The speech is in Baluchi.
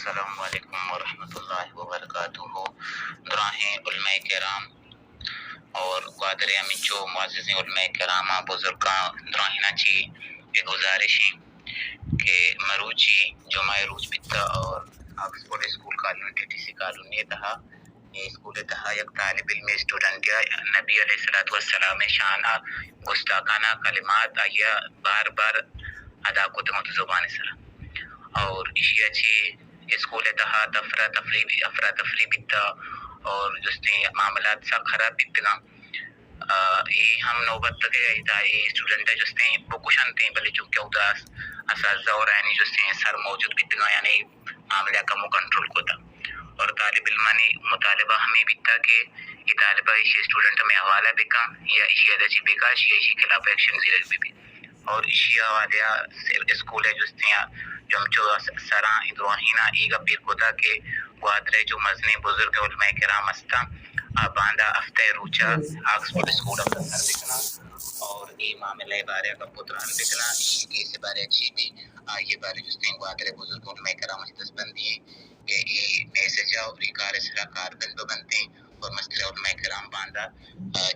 السلام علیکم ورحمۃ اللہ وبرکاتہ۔ دراہیں علماء کرام اور گوادر ءِ ہمینچو معززیں علماء کراماں، بزرگاں، دراہیناں چی اے گزارش ایں کہ مروچی جمعہ ءِ روچ بیتا اور Oxford school colony, T T C colony ءِ تہا، اے اسکول ءِ تہا یک طالب علم اسٹوڈنٹ ءَ نبی علیہ الصلوۃ والسلام ءِ شان ءَ گستاخانہ کلمات آئی ءَ بار بار ادا کتگ اَنت زبان ءِ سرا۔ اور ایشی ءَ چی اسکول ءِ تہا افراتفری، افراتفری بیتا اور جستیں معاملات سک خراب بیتگاں۔ آ، اے ہم نوبت ءَ کہ ادا اے اسٹوڈنٹ ءَ جستیں بکشنتیں، بلے چونکہ اودا اساتذہ اور آیانی جستیں سر موجود بیتگاں، یعنی معاملہ کمو کنٹرول کتا۔ اور طالب علمانی مطالبہ ہمیں بیتا کہ اے طالبہ ایشی اسٹوڈنٹ ہمیں حوالہ بکن یا ایشی ادا چی بکاش یا ایشی خلاف ایکشن زیرگ بہ بی۔ اور ایشی حوالہ ءَ اسکول ءِ جستیں جمچو سراں دراہیناں اے گپ ایر کتا کہ گوادر ءِ جو مزنیں بزرگ علماء کرام ہستاں، آ باندا ہفتہ ءِ روچا آکسفورڈ اسکول ءَ سر بکناں اور اے معاملہ ءِ بارے ءَ گپ و تران بکناں، اے کیس ءِ بارے ءَ چی بی، آئی ءِ بارے ءَ جستیں گوادر ءِ بزرگ علماء کرام ءَ چی دستبندی ایں کہ اے میسج ءَ اور اے کار ءِ سرا کاربند بہ بنتیں اور مستر علماء کرام باندا، آ،